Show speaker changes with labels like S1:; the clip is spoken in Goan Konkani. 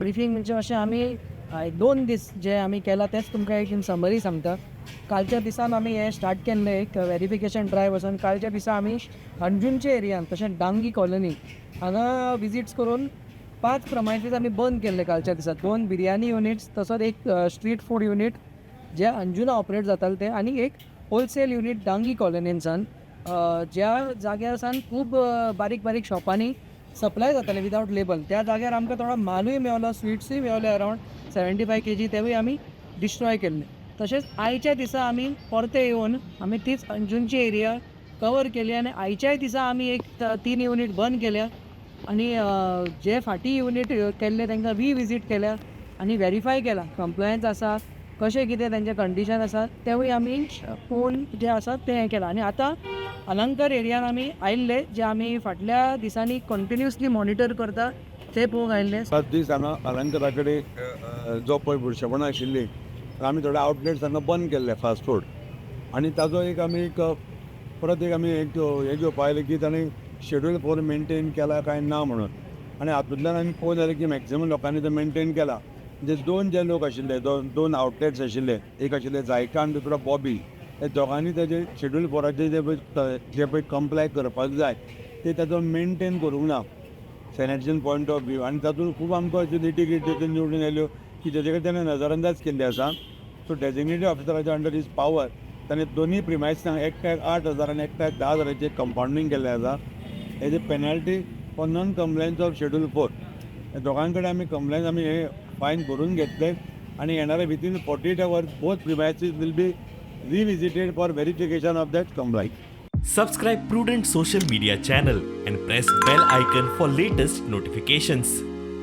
S1: ब्रिफींग म्हणजे अशें आमी 2 दीस जे आमी केला तेच तुमकां एक इन समरी सांगता. कालच्या दिसान आमी हें स्टार्ट केल्लें, एक वेरिफिकेशन ड्रायव वचून. कालच्या दिसा आमी अंजुनच्या एरियान तशेंच डांगी कॉलनी हांगा विजिट्स करून पांच प्रमायसीस आमी बंद केल्ले. कालच्या दिसा दोन बिरयानी युनिट्स, तसोच एक स्ट्रीट फूड युनीट जे अंजुना ऑपरेट जाताले ते आनी एक होलसेल युनीट डांगी कॉलनीनसान, ज्या जाग्यार सान खूब बारीक बारीक शॉपांनी सप्लाय जाताले विदावट लेबल. त्या जाग्यार आमकां थोडो मालूय मेवलो, स्विट्सूय मेवले, अरावंड 75 केजी. तेवूय आमी डिस्ट्रॉय केल्ले. तशेंच आयच्या दिसा आमी परते येवन आमी तीच अंजुनची एरिया कवर केली आनी आयच्याय दिसा आमी एक तीन युनीट बंद केल्या आनी जे फाटीं युनीट केल्ले तांकां रिविजीट केल्या आनी वेरीफाय केला कंप्लायन्स आसा, कशें कितें तेंचें कंडिशन आसा, तेवूय आमी पळोवन जें आसा तें हें केलां. आनी आतां अलंकार एरियान आमी आयिल्ले, जे आमी फाटल्या दिसांनी कंटिन्युअसली मॉनिटर करता, ते पळोवंक आयिल्ले.
S2: 7 दीस हांगा अलंकारा कडेन जो पळय बुरशेपणां आशिल्लीं, आमी थोडे आवटलेट्स हांगा बंद केल्ले फास्ट फूड. आनी ताजो एक आमी एक परत एक आमी एक हें घेवपा आयले की ताणें शेड्यूल फोर मेनटेन केला काय ना म्हणून. आनी हातूंतल्यान आमी पळोवन जालें की मॅक्सिमम लोकांनी तो मेनटेन केला. म्हणजे दोन जे लोक आशिल्ले, दोन दोन आवटलेट्स आशिल्ले, एक आशिल्ले जायका आनी दुसरो बॉबी, हे दोगांनी ताजे शेड्यूल फोराचे जे पळय कंप्लाय करपाक जाय ते ताजो मेनटेन करूंक ना सॅनिटेशन पॉयंट ऑफ व्यू. आनी तातूंत खूब आमकां अश्यो लिटिगेटी निवडून आयल्यो की जेचे कडेन ताणें नजरअंदाज केल्ली आसा. सो डेजिग्नेटेड ऑफिसराच्या अंडर his power ताणें दोनूय प्रिमायसांक एकट्याक 8,000 आनी एकट्याक 10,000चें कंपावंडींग केल्लें आसा as a penalty for non compliance of schedule four. दोगां कडेन आमी कंप्लायन्स आमी हे फायन भरून घेतले आनी येणारे within 48 hours both premises will be revisited for verification of that compliance.
S3: Subscribe Prudent Social Media channel and press bell icon for latest notifications.